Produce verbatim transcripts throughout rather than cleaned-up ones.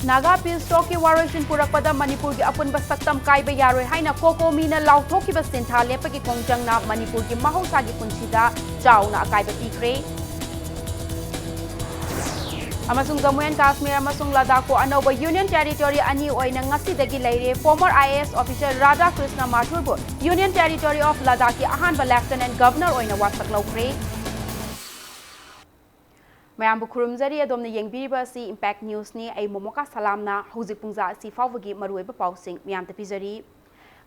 Naga piece ꯇꯣꯛꯀꯤ ꯋꯥꯔꯣꯏꯁꯤꯟ ꯄꯨꯔꯛꯄꯗ ꯃꯅꯤꯄꯨꯔꯒꯤ ꯑꯄꯨꯟꯕ ꯁꯛꯇꯝ ꯀꯥꯏꯕ ꯌꯥꯔꯣꯏ ꯍꯥꯏꯅ ꯀꯣꯀꯣꯃꯤꯅ ꯂꯥꯎꯊꯣꯛꯈꯤꯕ ꯁꯤꯟꯊꯥ ꯂꯦꯞꯄꯒꯤ ꯈꯣꯡꯖꯪꯅ ꯃꯅꯤꯄꯨꯔꯒꯤ ꯃꯍꯧꯁꯥꯒꯤ ꯄꯨꯟꯁꯤꯗ ꯆꯥꯎꯅ ꯑꯀꯥꯏꯕ ꯄꯤꯈ꯭ꯔꯦ꯫ ꯑꯃꯁꯨꯡ ꯖꯝꯃꯨ ꯑꯦꯟ ꯀꯥꯁꯃꯤꯔ ꯑꯃꯁꯨꯡ ꯂꯗꯥꯈꯄꯨ ꯑꯅꯧꯕ ꯌꯨꯅꯤꯌꯟ ꯇꯦꯔꯤꯇꯣꯔꯤ ꯑꯅꯤ ꯑꯣꯏꯅ ꯉꯁꯤꯗꯒꯤ ꯂꯩꯔꯦ꯫ Former I A S officer Radha Krishna ꯃꯥꯊꯨꯔꯕꯨ Union Territory of Ladakhꯀꯤ ꯑꯍꯥꯟꯕ Lieutenant Governor ꯑꯣꯏꯅ ꯋꯥꯁꯛ ꯂꯧꯈ꯭ꯔꯦ꯫ ꯃꯌꯥꯝꯕꯨ ꯈꯨꯔꯨꯝꯖꯔꯤ꯫ ꯑꯗꯣꯝꯅ ꯌꯦꯡꯕꯤꯔꯤꯕ ꯑꯁꯤ Impact Newsꯅꯤ꯫ ꯑꯩ ꯃꯣꯃꯣꯀꯥ ꯁꯂꯥꯝꯅ ꯍꯧꯖꯤꯛ ꯄꯨꯡꯖꯥ ꯑꯁꯤ ꯐꯥꯎꯕꯒꯤ ꯃꯔꯨꯑꯣꯏꯕ ꯄꯥꯎꯁꯤꯡ ꯃꯌꯥꯝꯗ ꯄꯤꯖꯔꯤ꯫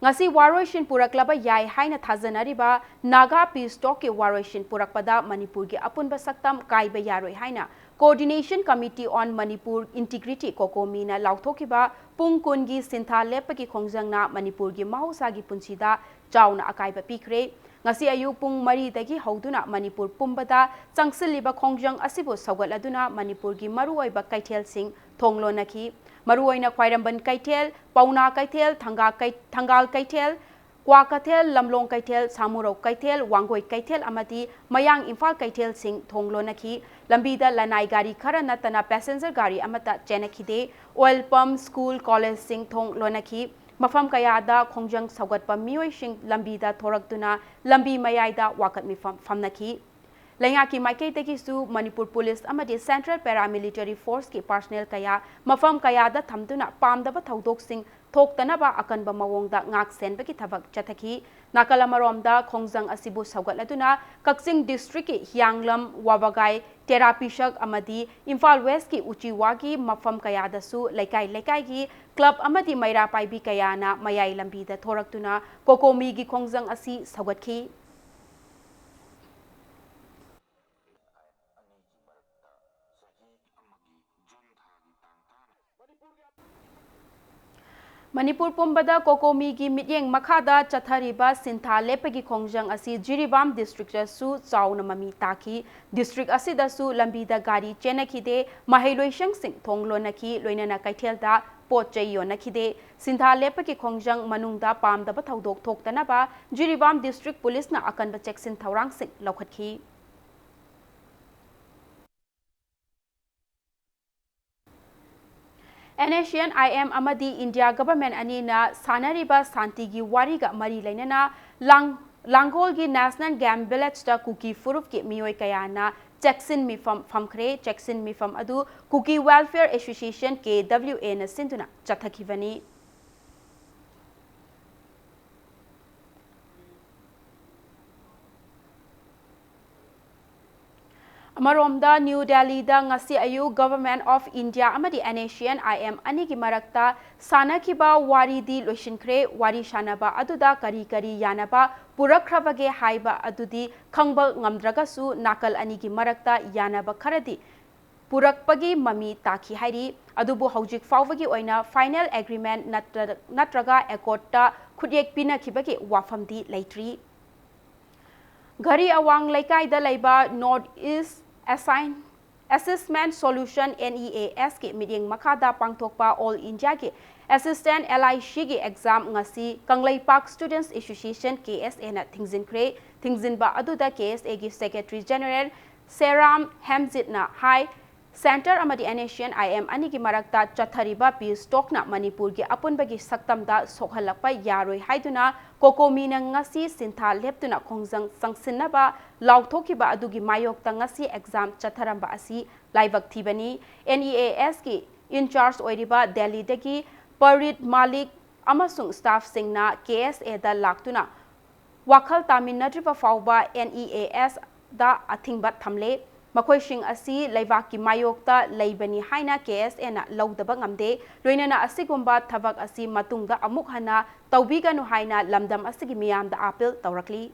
ꯉꯁꯤ ꯋꯥꯔꯣꯏꯁꯤꯟ ꯄꯨꯔꯛꯂꯕ ꯌꯥꯏ ꯍꯥꯏꯅ ꯊꯥꯖꯅꯔꯤꯕ ꯅꯥꯒꯥ ꯄꯤꯁ ꯇꯣꯛꯀꯤ ꯋꯥꯔꯣꯏꯁꯤꯟ ꯄꯨꯔꯛꯄꯗ ꯃꯅꯤꯄꯨꯔꯒꯤ ꯑꯄꯨꯟꯕ ꯁꯛꯇꯝ ꯀꯥꯏꯕ ꯌꯥꯔꯣꯏ ꯍꯥꯏꯅ Coordination Committee on Manipur Integrity, ꯀꯣꯀꯣꯃꯤꯅ ꯂꯥꯎꯊꯣꯛꯈꯤꯕ ꯄꯨꯡ ꯀꯨꯟꯒꯤ ꯁꯤꯟꯊꯥ ꯂꯦꯞꯄꯒꯤ ꯈꯣꯡꯖꯪꯅ ꯃꯅꯤꯄꯨꯔꯒꯤ ꯃꯍꯧꯁꯥꯒꯤ ꯄꯨꯟꯁꯤꯗ ꯆꯥꯎꯅ ꯑꯀꯥꯏꯕ ꯄꯤꯈ꯭ꯔꯦ꯫ ꯉꯁꯤ ꯑꯌꯨꯛ ꯄꯨꯡ ꯃꯔꯤꯗꯒꯤ ꯍꯧꯗꯨꯅ ꯃꯅꯤꯄꯨꯔ ꯄꯨꯝꯕꯗ ꯆꯪꯁꯤꯜꯂꯤꯕ ꯈꯣꯡꯖꯪ ꯑꯁꯤꯕꯨ ꯁꯧꯒꯠꯂꯗꯨꯅ ꯃꯅꯤꯄꯨꯔꯒꯤ ꯃꯔꯨꯑꯣꯏꯕ ꯀꯩꯊꯦꯜꯁꯤꯡ ꯊꯣꯡ ꯂꯣꯟꯅꯈꯤ꯫ ꯃꯔꯨꯑꯣꯏꯅ ꯈ꯭ꯋꯥꯏꯔꯝꯕꯟ ꯀꯩꯊꯦꯜ, ꯄꯥꯎꯅꯥ ꯀꯩꯊꯦꯜ, ꯊꯪꯒꯥ ꯀꯩ-, ꯊꯪꯒꯥꯜ ꯀꯩꯊꯦꯜ, ꯀ꯭ꯋꯥ ꯀꯩꯊꯦꯜ, ꯂꯝꯂꯣꯡ ꯀꯩꯊꯦꯜ, ꯁꯥꯃꯨꯔꯧ ꯀꯩꯊꯦꯜ, ꯋꯥꯡꯒꯣꯏ ꯀꯩꯊꯦꯜ ꯑꯃꯗꯤ ꯃꯌꯥꯡ ꯏꯝꯐꯥꯜ ꯀꯩꯊꯦꯜꯁꯤꯡ ꯊꯣꯡ ꯂꯣꯟꯅꯈꯤ꯫ ꯂꯝꯕꯤꯗ ꯂꯅꯥꯏ ꯒꯥꯔꯤ ꯈꯔ ꯅꯠꯇꯅ passenger ꯒꯥꯔꯤ ꯑꯃꯠꯇ ꯆꯦꯟꯅꯈꯤꯗꯦ꯫ Oil pump, school, collegeꯁꯤꯡ ꯊꯣꯡ ꯂꯣꯟꯅꯈꯤ꯫ ꯃꯐꯝ ꯀꯌꯥꯗ ꯈꯣꯡꯖꯪ ꯁꯧꯒꯠꯄ ꯃꯤꯑꯣꯏꯁꯤꯡ ꯂꯝꯕꯤꯗ ꯊꯣꯔꯛꯇꯨꯅ ꯂꯝꯕꯤ ꯃꯌꯥꯏꯗ ꯋꯥꯀꯠ ꯃꯤꯐꯝ ꯐꯝꯅꯈꯤ꯫ ꯂꯩꯉꯥꯛꯀꯤ ꯃꯥꯏꯀꯩꯗꯒꯤꯁꯨ ꯃꯅꯤꯄꯨꯔ ꯄꯨꯂꯤꯁ ꯑꯃꯗꯤ Central Paramilitary Forceꯀꯤ personnel ꯀꯌꯥ ꯃꯐꯝ ꯀꯌꯥꯗ ꯊꯝꯗꯨꯅ ꯄꯥꯝꯗꯕ ꯊꯧꯗꯣꯛꯁꯤꯡ ꯊꯣꯛꯇꯅꯕ ꯑꯀꯟꯕ ꯃꯑꯣꯡꯗ ꯉꯥꯛ ꯁꯦꯟꯕꯒꯤ ꯊꯕꯛ ꯆꯠꯊꯈꯤ꯫ ꯅꯥꯀꯜ ꯑꯃꯔꯣꯝꯗ ꯈꯣꯡꯖꯪ ꯑꯁꯤꯕꯨ ꯁꯧꯒꯠꯂꯗꯨꯅ ꯀꯛꯆꯤꯡ districtꯀꯤ ꯍꯤꯌꯥꯡꯂꯝ, ꯋꯥꯕꯒꯥꯏ, ꯇꯦꯔꯥ ꯄꯤꯁꯛ ꯑꯃꯗꯤ ꯏꯝꯐꯥꯜ Westꯀꯤ ꯎꯆꯤꯋꯥꯒꯤ ꯃꯐꯝ ꯀꯌꯥꯗꯁꯨ ꯂꯩꯀꯥꯏ ꯂꯩꯀꯥꯏꯒꯤ club ꯑꯃꯗꯤ ꯃꯩꯔꯥ ꯄꯥꯏꯕꯤ ꯀꯌꯥꯅ ꯃꯌꯥꯏ ꯂꯝꯕꯤꯗ ꯊꯣꯔꯛꯇꯨꯅ ꯀꯣꯀꯣꯃꯤꯒꯤ ꯈꯣꯡꯖꯪ ꯑꯁꯤ ꯁꯧꯒꯠꯈꯤ꯫ ꯃꯅꯤꯄꯨꯔ ꯄꯨꯝꯕꯗ ꯀꯣꯀꯣꯃꯤꯒꯤ ꯃꯤꯠꯌꯦꯡ ꯃꯈꯥꯗ ꯆꯠꯊꯔꯤꯕ ꯁꯤꯟꯊꯥ ꯂꯦꯞꯄꯒꯤ ꯈꯣꯡꯖꯪ ꯑꯁꯤ ꯖꯤꯔꯤꯕꯥꯝ districtꯇꯁꯨ ꯆꯥꯎꯅ ꯃꯃꯤ ꯇꯥꯈꯤ꯫ District ꯑꯁꯤꯗꯁꯨ ꯂꯝꯕꯤꯗ ꯒꯥꯔꯤ ꯆꯦꯟꯅꯈꯤꯗꯦ, ꯃꯍꯩꯂꯣꯏꯁꯪꯁꯤꯡ ꯊꯣꯡ ꯂꯣꯟꯅꯈꯤ, ꯂꯣꯏꯅꯅ ꯀꯩꯊꯦꯜꯗ ꯄꯣꯠ ꯆꯩ ꯌꯣꯟꯅꯈꯤꯗꯦ꯫ ꯁꯤꯟꯊꯥ ꯂꯦꯞꯄꯒꯤ ꯈꯣꯡꯖꯪ ꯃꯅꯨꯡꯗ ꯄꯥꯝꯗꯕ ꯊꯧꯗꯣꯛ ꯊꯣꯛꯇꯅꯕ ꯖꯤꯔꯤꯕꯥꯝ district ꯄꯨꯂꯤꯁꯅ ꯑꯀꯟꯕ ꯆꯦꯛꯁꯤꯟ ꯊꯧꯔꯥꯡꯁꯤꯡ ꯂꯧꯈꯠꯈꯤ꯫ NSCN-IM ꯑꯃꯗꯤ ꯏꯟꯗꯤꯌꯥ ꯒꯚꯔꯟꯃꯦꯟꯠ ꯑꯅꯤꯅ ꯁꯥꯟꯅꯔꯤꯕ ꯁꯥꯟꯇꯤꯒꯤ ꯋꯥꯔꯤꯒ ꯃꯔꯤ ꯂꯩꯅꯅ ꯂꯥꯡ-, ꯂꯥꯡꯒꯣꯜꯒꯤ National Game Villageꯇ ꯀꯨꯀꯤ ꯐꯨꯔꯨꯞꯀꯤ ꯃꯤꯑꯣꯏ ꯀꯌꯥꯅ ꯆꯦꯛꯁꯤꯟ ꯃꯤꯐꯝ ꯐꯝꯈ꯭ꯔꯦ꯫ ꯆꯦꯛꯁꯤꯟ ꯃꯤꯐꯝ ꯑꯗꯨ Kuki Welfare Association, KWAꯅ ꯁꯤꯟꯗꯨꯅ ꯆꯠꯊꯈꯤꯕꯅꯤ꯫ ꯑꯃꯔꯣꯝꯗ, ꯅ꯭ꯌꯨ ꯗꯦꯜꯂꯤꯗ ꯉꯁꯤ ꯑꯌꯨꯛ Government of India ꯑꯃꯗꯤ NSCN-IM ꯑꯅꯤꯒꯤ ꯃꯔꯛꯇ ꯁꯥꯟꯅꯈꯤꯕ ꯋꯥꯔꯤꯗꯤ ꯂꯣꯏꯁꯤꯟꯈ꯭ꯔꯦ꯫ ꯋꯥꯔꯤ ꯁꯥꯟꯅꯕ ꯑꯗꯨꯗ ꯀꯔꯤ ꯀꯔꯤ ꯌꯥꯅꯕ ꯄꯨꯔꯛꯈ꯭ꯔꯕꯒꯦ ꯍꯥꯏꯕ ꯑꯗꯨꯗꯤ ꯈꯪꯕ ꯉꯝꯗ꯭ꯔꯒꯁꯨ, ꯅꯥꯀꯜ ꯑꯅꯤꯒꯤ ꯃꯔꯛꯇ ꯌꯥꯅꯕ ꯈꯔꯗꯤ ꯄꯨꯔꯛꯄꯒꯤ ꯃꯃꯤ ꯇꯥꯈꯤ ꯍꯥꯏꯔꯤ꯫ ꯑꯗꯨꯕꯨ ꯍꯧꯖꯤꯛ ꯐꯥꯎꯕꯒꯤ ꯑꯣꯏꯅ final agreement ꯅꯠꯇ꯭ꯔ-, ꯅꯠꯇ꯭ꯔꯒ accordꯇ ꯈꯨꯠꯌꯦꯛ ꯄꯤꯅꯈꯤꯕꯒꯤ ꯋꯥꯐꯝꯗꯤ ꯂꯩꯇ꯭ꯔꯤ꯫ ꯘꯔꯤ ꯑꯋꯥꯡ ꯂꯩꯀꯥꯏꯗ ꯂꯩꯕ North East Assign-, Assessment Solution, NEASꯀꯤ ꯃꯤꯠꯌꯦꯡ ꯃꯈꯥꯗ ꯄꯥꯡꯊꯣꯛꯄ All Indiaꯒꯤ Assistant LICꯒꯤ exam ꯉꯁꯤ ꯀꯪꯂꯩꯄꯥꯛ Students Association, KSAꯅ ꯊꯤꯡꯖꯤꯟꯈ꯭ꯔꯦ꯫ ꯊꯤꯡꯖꯤꯟꯕ ꯑꯗꯨꯗ KSAꯒꯤ Secretary General ꯁꯦꯔꯥꯝ ꯍꯦꯝꯖꯤꯠꯅ ꯍꯥꯏ, Centre ꯑꯃꯗꯤ NSCN-IM ꯑꯅꯤꯒꯤ ꯃꯔꯛꯇ ꯆꯠꯊꯔꯤꯕ peace talkꯅ ꯃꯅꯤꯄꯨꯔꯒꯤ ꯑꯄꯨꯟꯕꯒꯤ ꯁꯛꯇꯝꯗ ꯁꯣꯛꯍꯜꯂꯛꯄ ꯌꯥꯔꯣꯏ ꯍꯥꯏꯗꯨꯅ COCOMIꯅ ꯉꯁꯤ ꯁꯤꯟꯊꯥ ꯂꯦꯞꯇꯨꯅ ꯈꯣꯡꯖꯪ ꯆꯪꯁꯤꯟꯅꯕ ꯂꯥꯎꯊꯣꯛꯈꯤꯕ ꯑꯗꯨꯒꯤ ꯃꯥꯌꯣꯛꯇ ꯉꯁꯤ exam ꯆꯠꯊꯔꯝꯕ ꯑꯁꯤ ꯂꯥꯏꯕꯛ ꯊꯤꯕꯅꯤ꯫ NEASꯀꯤ in-charge ꯑꯣꯏꯔꯤꯕ ꯗꯦꯜꯂꯤꯗꯒꯤ ꯄꯔꯤꯠ ꯃꯥꯂꯤꯛ ꯑꯃꯁꯨꯡ staffꯁꯤꯡꯅ KSAꯗ ꯂꯥꯛꯇꯨꯅ ꯋꯥꯈꯜ ꯇꯥꯃꯤꯟꯅꯗ꯭ꯔꯤꯕ ꯐꯥꯎꯕ NEASꯗ ꯑꯊꯤꯡꯕ ꯊꯝꯂꯦ꯫ ꯃꯈꯣꯏꯁꯤꯡ ꯑꯁꯤ ꯂꯩꯕꯥꯛꯀꯤ ꯃꯥꯌꯣꯛꯇ ꯂꯩꯕꯅꯤ ꯍꯥꯏꯅ KSAꯅ ꯂꯧꯗꯕ ꯉꯝꯗꯦ꯫ ꯂꯣꯏꯅꯅ ꯑꯁꯤꯒꯨꯝꯕ ꯊꯕꯛ ꯑꯁꯤ ꯃꯇꯨꯡꯗ ꯑꯃꯨꯛ ꯍꯟꯅ ꯇꯧꯕꯤꯒꯅꯨ ꯍꯥꯏꯅ ꯂꯝꯗꯝ ꯑꯁꯤꯒꯤ ꯃꯤꯌꯥꯝꯗ appeal ꯇꯧꯔꯛꯂꯤ꯫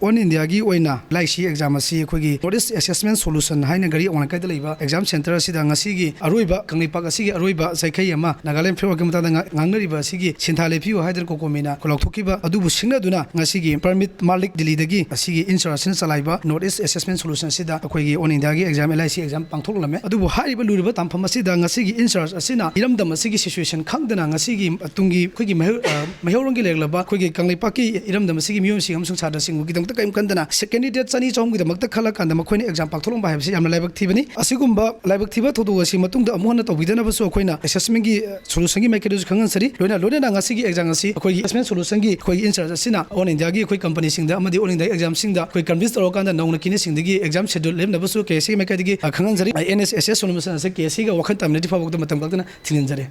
All Indiaꯒꯤ ꯑꯣꯏꯅ LIC exam ꯑꯁꯤ ꯑꯩꯈꯣꯏꯒꯤ North East Assessment Solution ꯍꯥꯏꯅ ꯘꯔꯤ ꯑꯋꯥꯡ ꯂꯩꯀꯥꯏꯗ ꯂꯩꯕ exam centre ꯑꯁꯤꯗ ꯉꯁꯤꯒꯤ ꯑꯔꯣꯏꯕ, ꯀꯪꯂꯩꯄꯥꯛ ꯑꯁꯤꯒꯤ ꯑꯔꯣꯏꯕ ꯆꯩꯈꯩ ꯑꯃ ꯅꯥꯒꯥꯂꯦꯟ frameworkꯀꯤ ꯃꯇꯥꯡꯗ ꯉꯥ-, ꯉꯥꯡꯅꯔꯤꯕ ꯑꯁꯤꯒꯤ ꯁꯤꯟꯊꯥ ꯂꯦꯞꯄꯤꯌꯨ ꯍꯥꯏꯗꯅ COCOMIꯅ ꯂꯥꯎꯊꯣꯛꯈꯤꯕ ꯑꯗꯨꯕꯨ ꯁꯤꯡꯅꯗꯨꯅ ꯉꯁꯤꯒꯤ ꯄꯔꯃꯤꯠ ꯃꯥꯂꯤꯛ ꯗꯤꯜꯂꯤꯗꯒꯤ ꯑꯁꯤꯒꯤ in-chargeꯁꯤꯅ ꯆꯂꯥꯏꯕ North East Assessment Solution ꯑꯁꯤꯗ ꯑꯩꯈꯣꯏꯒꯤ All Indiaꯒꯤ exam, LIC exam ꯄꯥꯡꯊꯣꯛꯂꯝꯃꯦ꯫ ꯑꯗꯨꯕꯨ ꯍꯥꯏꯔꯤꯕ ꯂꯨꯔꯤꯕ ꯇꯥꯟꯐꯝ ꯑꯁꯤꯗ ꯉꯁꯤꯒꯤ in-charge ꯑꯁꯤꯅ ꯏꯔꯝꯗꯝ ꯑꯁꯤꯒꯤ situation ꯈꯪꯗꯅ ꯉꯁꯤꯒꯤ ꯇꯨꯡꯒꯤ ꯑꯩꯈꯣꯏꯒꯤ ꯃꯩꯍꯧ-, ꯑ, ꯃꯩꯍꯧꯔꯣꯟꯒꯤ ꯂꯩꯔꯛꯂꯕ ꯑꯩꯈꯣꯏꯒꯤ ꯀꯪꯂꯩꯄꯥꯛꯀꯤ ꯏꯔꯝꯗꯝ ꯑꯁꯤꯒꯤ ꯃꯤꯑꯣꯏꯁꯤꯡ ꯑꯃꯁꯨꯡ ꯁꯥꯇ꯭ꯔꯁꯤꯡꯕꯨꯒꯤꯗꯃꯛꯇ ꯀꯔꯤꯝ ꯈꯟꯗꯅ ꯁꯦ-, candidate ꯆꯅꯤ ꯆꯍꯨꯝꯒꯤꯗꯃꯛꯇ ꯈꯜꯂꯀꯥꯟꯗ ꯃꯈꯣꯏꯅ exam ꯄꯥꯡꯊꯣꯛꯂꯝꯕ ꯍꯥꯏꯕꯁꯤ ꯌꯥꯝꯅ ꯂꯥꯏꯕꯛ ꯊꯤꯕꯅꯤ꯫ ꯑꯁꯤꯒꯨꯝꯕ ꯂꯥꯏꯕꯛ ꯊꯤꯕ ꯊꯧꯗꯣꯛ ꯑꯁꯤ ꯃꯇꯨꯡꯗ ꯑꯃꯨꯛ ꯍꯟꯅ ꯇꯧꯕꯤꯗꯅꯕꯁꯨ ꯑꯩꯈꯣꯏꯅ assessment ꯀꯤ, ꯑ, solution ꯒꯤ ꯃꯥꯏꯀꯩꯗꯁꯨ ꯈꯪꯍꯟꯖꯔꯤ꯫ ꯂꯣꯏꯅ ꯂꯣꯏꯅꯅ ꯉꯁꯤꯒꯤ exam ꯑꯁꯤ ꯑꯩꯈꯣꯏꯒꯤ assessment solution ꯒꯤ ꯑꯩꯈꯣꯏꯒꯤ in charge ꯑꯁꯤꯅ all India ꯒꯤ ꯑꯩꯈꯣꯏ company ꯁꯤꯡꯗ ꯑꯃꯗꯤ all India exam ꯁꯤꯡꯗ ꯑꯩꯈꯣꯏ convince ꯇꯧꯔꯀꯥꯟꯗ ꯅꯧꯅ candidate ꯁꯤꯡꯗꯒꯤ exam schedule ꯂꯦꯞꯅꯕꯁꯨ K S A ꯒꯤ ꯃꯥꯏꯀꯩꯗꯒꯤ, ꯑ, ꯈꯪꯍꯟꯖꯔꯤ꯫ ꯑ, N S S S solution ꯑꯁꯤ K S A ꯒ ꯋꯥꯈꯜ ꯇꯥꯃꯤꯟꯅꯗ꯭ꯔꯤ ꯐꯥꯎꯕꯗ ꯃꯇꯝ ꯈꯛꯇꯅ ꯊꯤꯡꯖꯤꯟꯖꯔꯤ꯫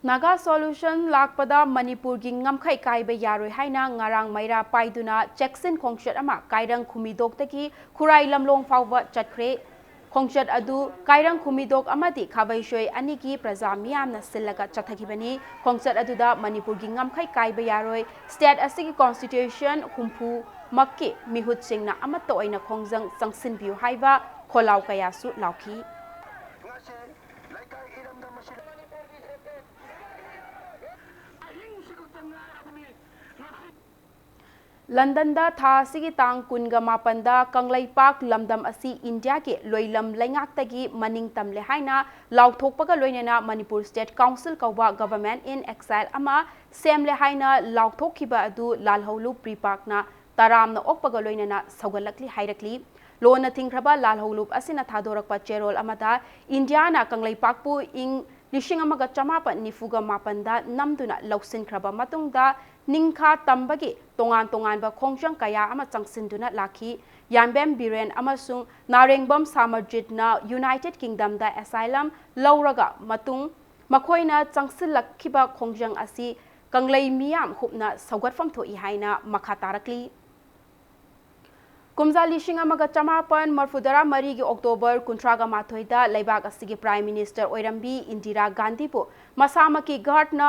ꯅꯥꯒꯥ solution ꯂꯥꯛꯄꯗ ꯃꯅꯤꯄꯨꯔꯒꯤ ꯉꯝꯈꯩ ꯀꯥꯏꯕ ꯌꯥꯔꯣꯏ ꯍꯥꯏꯅ ꯉꯔꯥꯡ ꯃꯩꯔꯥ ꯄꯥꯏꯗꯨꯅ ꯆꯦꯛꯁꯤꯟ ꯈꯣꯡꯆꯠ ꯑꯃ ꯀꯥꯏꯔꯪ ꯈꯨꯃꯤꯗꯣꯛꯇꯒꯤ ꯈꯨꯔꯥꯏ ꯂꯝꯂꯣꯡ ꯐꯥꯎꯕ ꯆꯠꯈ꯭ꯔꯦ꯫ ꯈꯣꯡꯆꯠ ꯑꯗꯨ ꯀꯥꯏꯔꯪ ꯈꯨꯃꯤꯗꯣꯛ ꯑꯃꯗꯤ ꯈꯥꯕꯩꯁꯣꯏ ꯑꯅꯤꯒꯤ ꯄ꯭ꯔꯖꯥ ꯃꯤꯌꯥꯝꯅ ꯁꯤꯜꯂꯒ ꯆꯠꯊꯈꯤꯕꯅꯤ꯫ ꯈꯣꯡꯆꯠ ꯑꯗꯨꯗ ꯃꯅꯤꯄꯨꯔꯒꯤ ꯉꯝꯈꯩ ꯀꯥꯏꯕ ꯌꯥꯔꯣꯏ, state ꯑꯁꯤꯒꯤ constitution ꯍꯨꯝꯐꯨ ꯃꯛꯀꯤ ꯃꯤꯍꯨꯠꯁꯤꯡꯅ ꯑꯃꯠꯇ ꯑꯣꯏꯅ ꯈꯣꯡꯖꯪ ꯆꯪꯁꯤꯟꯕꯤꯌꯨ ꯍꯥꯏꯕ ꯈꯣꯜꯂꯥꯎ ꯀꯌꯥꯁꯨ ꯂꯥꯎꯈꯤ꯫ ꯂꯟꯗꯟꯗ ꯊꯥ ꯑꯁꯤꯒꯤ ꯇꯥꯡ ꯀꯨꯟꯒ ꯃꯥꯄꯟꯗ ꯀꯪꯂꯩꯄꯥꯛ ꯂꯝꯗꯝ ꯑꯁꯤ ꯏꯟꯗꯤꯌꯥꯒꯤ ꯂꯣꯏꯂꯝ ꯂꯩꯉꯥꯛꯇꯒꯤ ꯃꯅꯤꯡ ꯇꯝꯂꯦ ꯍꯥꯏꯅ ꯂꯥꯎꯊꯣꯛꯄꯒ ꯂꯣꯏꯅꯅ ꯃꯅꯤꯄꯨꯔ State Council ꯀꯧꯕ government in exile ꯑꯃ ꯁꯦꯝꯂꯦ ꯍꯥꯏꯅ ꯂꯥꯎꯊꯣꯛꯈꯤꯕ ꯑꯗꯨ ꯂꯥꯜꯍꯧꯂꯨꯞ ꯄ꯭ꯔꯤꯄꯥꯛꯅ ꯇꯔꯥꯝꯅ ꯑꯣꯛꯄꯒ ꯂꯣꯏꯅꯅ ꯁꯧꯒꯠꯂꯛꯂꯤ ꯍꯥꯏꯔꯛꯂꯤ꯫ ꯂꯣꯟꯅ ꯊꯤꯡꯈ꯭ꯔꯕ ꯂꯥꯜꯍꯧꯂꯨꯞ ꯑꯁꯤꯅ ꯊꯥꯗꯣꯔꯛꯄ ꯆꯦꯔꯣꯜ ꯑꯃꯗ ꯏꯟꯗꯤꯌꯥꯅ ꯀꯪꯂꯩꯄꯥꯛꯄꯨ ꯏꯪ ꯂꯤꯁꯤꯡ ꯑꯃꯒ ꯆꯃꯥꯄꯟ ꯅꯤꯐꯨꯒ ꯃꯥꯄꯟꯗ ꯅꯝꯗꯨꯅ ꯂꯧꯁꯤꯟꯈ꯭ꯔꯕ ꯃꯇꯨꯡꯗ ꯅꯤꯡꯈꯥ ꯇꯝꯕꯒꯤ ꯇꯣꯉꯥꯟ ꯇꯣꯉꯥꯟꯕ ꯈꯣꯡꯖꯪ ꯀꯌꯥ ꯑꯃ ꯆꯪꯁꯤꯟꯗꯨꯅ ꯂꯥꯛꯈꯤ꯫ ꯌꯥꯝꯕꯦꯝ ꯕꯤꯔꯦꯟ ꯑꯃꯁꯨꯡ ꯅꯥꯔꯦꯡꯕꯝ ꯁꯥꯃꯔꯖꯤꯠꯅ United Kingdom ꯗ asylum ꯂꯧꯔꯒ ꯃꯇꯨꯡ ꯃꯈꯣꯏꯅ ꯆꯪꯁꯤꯜꯂꯛꯈꯤꯕ ꯈꯣꯡꯖꯪ ꯑꯁꯤ ꯀꯪꯂꯩ ꯃꯤꯌꯥꯝ ꯍꯨꯞꯅ ꯁꯧꯒꯠꯐꯝ ꯊꯣꯛꯏ ꯍꯥꯏꯅ ꯃꯈꯥ ꯇꯥꯔꯛꯂꯤ꯫ ꯀꯨꯝꯖꯥ ꯂꯤꯁꯤꯡ ꯑꯃꯒ ꯆꯃꯥꯄꯟ ꯃꯔꯐꯨꯇꯔꯥ ꯃꯔꯤꯒꯤ October ꯀꯨꯟꯊ꯭ꯔꯥꯒ ꯃꯥꯊꯣꯏꯗ ꯂꯩꯕꯥꯛ ꯑꯁꯤꯒꯤ Prime Minister ꯑꯣꯏꯔꯝꯕꯤ ꯏꯟꯗꯤꯔꯥ ꯒꯥꯟꯙꯤꯕꯨ ꯃꯁꯥꯃꯛꯀꯤ guard ꯅ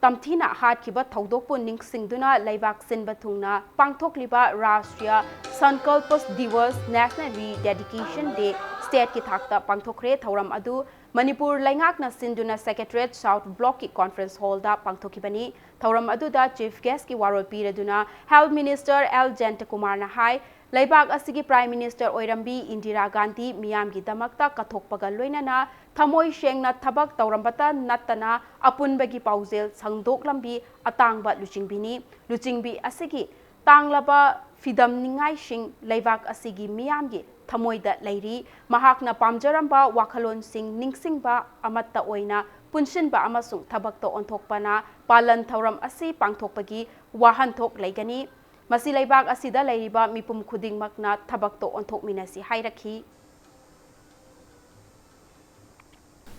ꯇꯝꯊꯤꯅ ꯍꯥꯠꯈꯤꯕ ꯊꯧꯗꯣꯛꯄꯨ ꯅꯤꯡꯁꯤꯡꯗꯨꯅ ꯂꯩꯕꯥꯛ ꯁꯤꯟꯕ ꯊꯨꯡꯅ ꯄꯥꯡꯊꯣꯛꯂꯤꯕ Rashtriya ꯁꯟꯀꯜꯄ ꯗꯤꯋꯁ, National Rededication Day, state ꯀꯤ ꯊꯥꯛꯇ ꯄꯥꯡꯊꯣꯛꯈ꯭ꯔꯦ꯫ ꯊꯧꯔꯝ ꯑꯗꯨ ꯃꯅꯤꯄꯨꯔ ꯂꯩꯉꯥꯛꯅ ꯁꯤꯟꯗꯨꯅ Secretariat South Block ꯀꯤ conference hall ꯗ ꯄꯥꯡꯊꯣꯛꯈꯤꯕꯅꯤ꯫ ꯊꯧꯔꯝ ꯑꯗꯨꯗ chief guest ꯀꯤ ꯋꯥꯔꯣꯜ ꯄꯤꯔꯗꯨꯅ Health Minister ꯑꯦꯜ ꯖꯌꯟꯇꯀꯨꯃꯥꯔꯅ ꯍꯥꯏ, ꯂꯩꯕꯥꯛ ꯑꯁꯤꯒꯤ Prime Minister ꯑꯣꯏꯔꯝꯕꯤ ꯏꯟꯗꯤꯔꯥ ꯒꯥꯟꯙꯤ ꯃꯤꯌꯥꯝꯒꯤꯗꯃꯛꯇ ꯀꯠꯊꯣꯛꯄꯒ ꯂꯣꯏꯅꯅ ꯊꯃꯣꯏ ꯁꯦꯡꯅ ꯊꯕꯛ ꯇꯧꯔꯝꯕꯇ ꯅꯠꯇꯅ ꯑꯄꯨꯟꯕꯒꯤ ꯄꯥꯎꯖꯦꯜ ꯁꯪꯗꯣꯛꯂꯝꯕꯤ ꯑꯇꯥꯡꯕ ꯂꯨꯆꯤꯡꯕꯤꯅꯤ꯫ ꯂꯨꯆꯤꯡꯕꯤ ꯑꯁꯤꯒꯤ ꯇꯥꯡꯂꯕ ꯐꯤꯗꯝꯅꯤꯡꯉꯥꯏꯁꯤꯡ ꯂꯩꯕꯥꯛ ꯑꯁꯤꯒꯤ ꯃꯤꯌꯥꯝꯒꯤ ꯊꯃꯣꯏꯗ ꯂꯩꯔꯤ꯫ ꯃꯍꯥꯛꯅ ꯄꯥꯝꯖꯔꯝꯕ ꯋꯥꯈꯜꯂꯣꯟꯁꯤꯡ ꯅꯤꯡꯁꯤꯡꯕ ꯑꯃꯠꯇ ꯑꯣꯏꯅ ꯄꯨꯟꯁꯤꯟꯕ ꯑꯃꯁꯨꯡ ꯊꯕꯛꯇ ꯑꯣꯟꯊꯣꯛꯄꯅ ꯄꯥꯂꯟ ꯊꯧꯔꯝ ꯑꯁꯤ ꯄꯥꯡꯊꯣꯛꯄꯒꯤ ꯋꯥꯍꯟꯊꯣꯛ ꯂꯩꯒꯅꯤ꯫ ꯃꯁꯤ ꯂꯩꯕꯥꯛ ꯑꯁꯤꯗ ꯂꯩꯔꯤꯕ ꯃꯤꯄꯨꯝ ꯈꯨꯗꯤꯡꯃꯛꯅ ꯊꯕꯛꯇ ꯑꯣꯟꯊꯣꯛꯃꯤꯟꯅꯁꯤ ꯍꯥꯏꯔꯛꯈꯤ꯫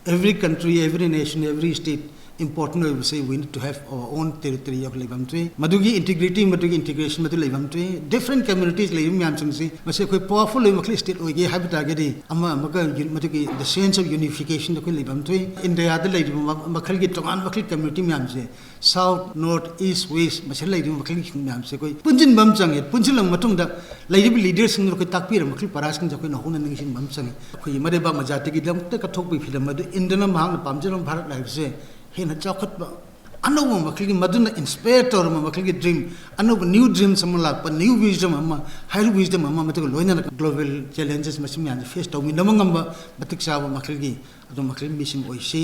Every country, every nation, every state important ꯑꯣꯏꯕꯁꯦ we need to have our own territory of ꯂꯩꯐꯝ ꯊꯣꯛꯏ꯫ ꯃꯗꯨꯒꯤ integrity, ꯃꯗꯨꯒꯤ integration ꯃꯗꯨ ꯂꯩꯐꯝ ꯊꯣꯛꯏ꯫ Different communities ꯂꯩꯔꯤꯕ ꯃꯌꯥꯝꯁꯤꯡꯁꯤ ꯃꯁꯤ ꯑꯩꯈꯣꯏ powerful ꯑꯣꯏꯕ ꯃꯈꯜ state ꯑꯣꯏꯒꯦ ꯍꯥꯏꯕ ꯇꯥꯔꯒꯗꯤ ꯑꯃ ꯑꯃꯒ ꯃꯗꯨꯒꯤ the sense of unification ꯑꯩꯈꯣꯏ ꯂꯩꯐꯝ ꯊꯣꯛꯏ꯫ ꯏꯟꯗꯤꯌꯥꯗ ꯂꯩꯔꯤꯕ ꯃꯈꯜꯒꯤ ꯇꯣꯉꯥꯟ ꯃꯈꯜ community ꯃꯌꯥꯝꯁꯦ South, North, East, West ꯃꯁꯤꯗ ꯂꯩꯔꯤꯕ ꯃꯈꯜꯒꯤ ꯃꯌꯥꯝꯁꯦ ꯑꯩꯈꯣꯏ ꯄꯨꯟꯁꯤꯟꯕ ꯑꯃ ꯆꯪꯉꯦ꯫ ꯄꯨꯟꯁꯤꯜꯂꯕ ꯃꯇꯨꯡꯗ ꯂꯩꯔꯤꯕ leaderꯁꯤꯡꯗꯨ ꯑꯩꯈꯣꯏ ꯇꯥꯛꯄꯤꯔꯕ ꯃꯈꯜ ꯄꯔꯥꯁꯤꯡꯁꯦ ꯑꯩꯈꯣꯏꯅ ꯍꯧꯅ ꯅꯤꯡꯁꯤꯡꯕ ꯑꯃ ꯆꯪꯉꯤ꯫ ꯑꯩꯈꯣꯏꯒꯤ ꯃꯔꯩꯕꯥꯛ ꯃꯖꯥꯇꯤꯒꯤꯗꯃꯛꯇ ꯀꯠꯊꯣꯛꯄꯒꯤ ꯐꯤꯂꯝ ꯑꯗꯨ ꯏꯟꯗꯨꯅ ꯃꯍꯥꯛꯅ ꯄꯥꯝꯖꯔꯝꯕ ꯚꯥꯔꯠ ꯍꯥꯏꯕꯁꯦ ꯍꯦꯟꯅ ꯆꯥꯎꯈꯠꯄ ꯑꯅꯧꯕ ꯃꯈꯜꯒꯤ ꯃꯗꯨꯅ inspire ꯇꯧꯔꯝꯕ ꯃꯈꯜꯒꯤ dream, ꯑꯅꯧꯕ new dreams ꯑꯃ ꯂꯥꯛꯄ, new wisdom ꯑꯃ, higher wisdom ꯑꯃ, ꯃꯗꯨꯒ ꯂꯣꯏꯅꯅ global challenges ꯃꯁꯤ ꯃꯌꯥꯝꯁꯦ face ꯇꯧꯃꯤꯟꯅꯕ ꯉꯝꯕ ꯃꯇꯤꯛ ꯆꯥꯕ ꯃꯈꯜꯒꯤ ꯑꯗꯨ ꯃꯈꯜ ꯃꯤꯁꯤꯡ ꯑꯣꯏꯁꯤ꯫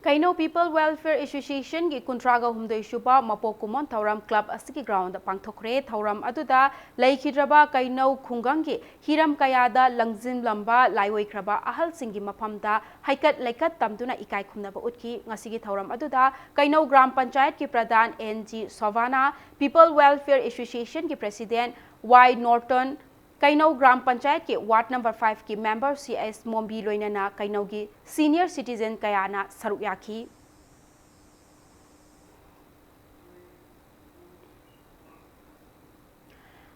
ꯀꯩꯅꯧ People Welfare Associationꯒꯤ ꯀꯨꯟꯊ꯭ꯔꯥꯒ ꯍꯨꯝꯗꯣꯏ ꯁꯨꯕ ꯃꯄꯣꯛ ꯀꯨꯝꯑꯣꯟ ꯊꯧꯔꯝ club ꯑꯁꯤꯒꯤ groundꯗ ꯄꯥꯡꯊꯣꯛꯈ꯭ꯔꯦ꯫ ꯊꯧꯔꯝ ꯑꯗꯨꯗ ꯂꯩꯈꯤꯗ꯭ꯔꯕ ꯀꯩꯅꯧ ꯈꯨꯡꯒꯪꯒꯤ ꯍꯤꯔꯝ ꯀꯌꯥꯗ ꯂꯪꯖꯤꯟꯂꯝꯕ ꯂꯥꯏꯑꯣꯏꯈ꯭ꯔꯕ ꯑꯍꯜꯁꯤꯡꯒꯤ ꯃꯐꯝꯗ ꯍꯩꯀꯠ ꯂꯩꯀꯠ ꯇꯝꯗꯨꯅ ꯏꯀꯥꯏ ꯈꯨꯝꯅꯕ ꯎꯠꯈꯤ꯫ ꯉꯁꯤꯒꯤ ꯊꯧꯔꯝ ꯑꯗꯨꯗ ꯀꯩꯅꯧ ꯒ꯭ꯔꯥꯝ ꯄꯟꯆꯥꯌꯠꯀꯤ ꯄ꯭ꯔꯙꯥꯟ ꯑꯦꯟ ꯖꯤ ꯁꯣꯚꯥꯅꯥ, People Welfare Associationꯒꯤ president Y Norton, Keinou gram ꯄꯟꯆꯥꯌꯠꯀꯤ ward number fiveꯀꯤ member ꯁꯤ ꯑꯦꯁ ꯃꯣꯝꯕꯤ ꯂꯣꯏꯅꯅ ꯀꯩꯅꯧꯒꯤ senior citizen ꯀꯌꯥꯅ ꯁꯔꯨꯛ ꯌꯥꯈꯤ꯫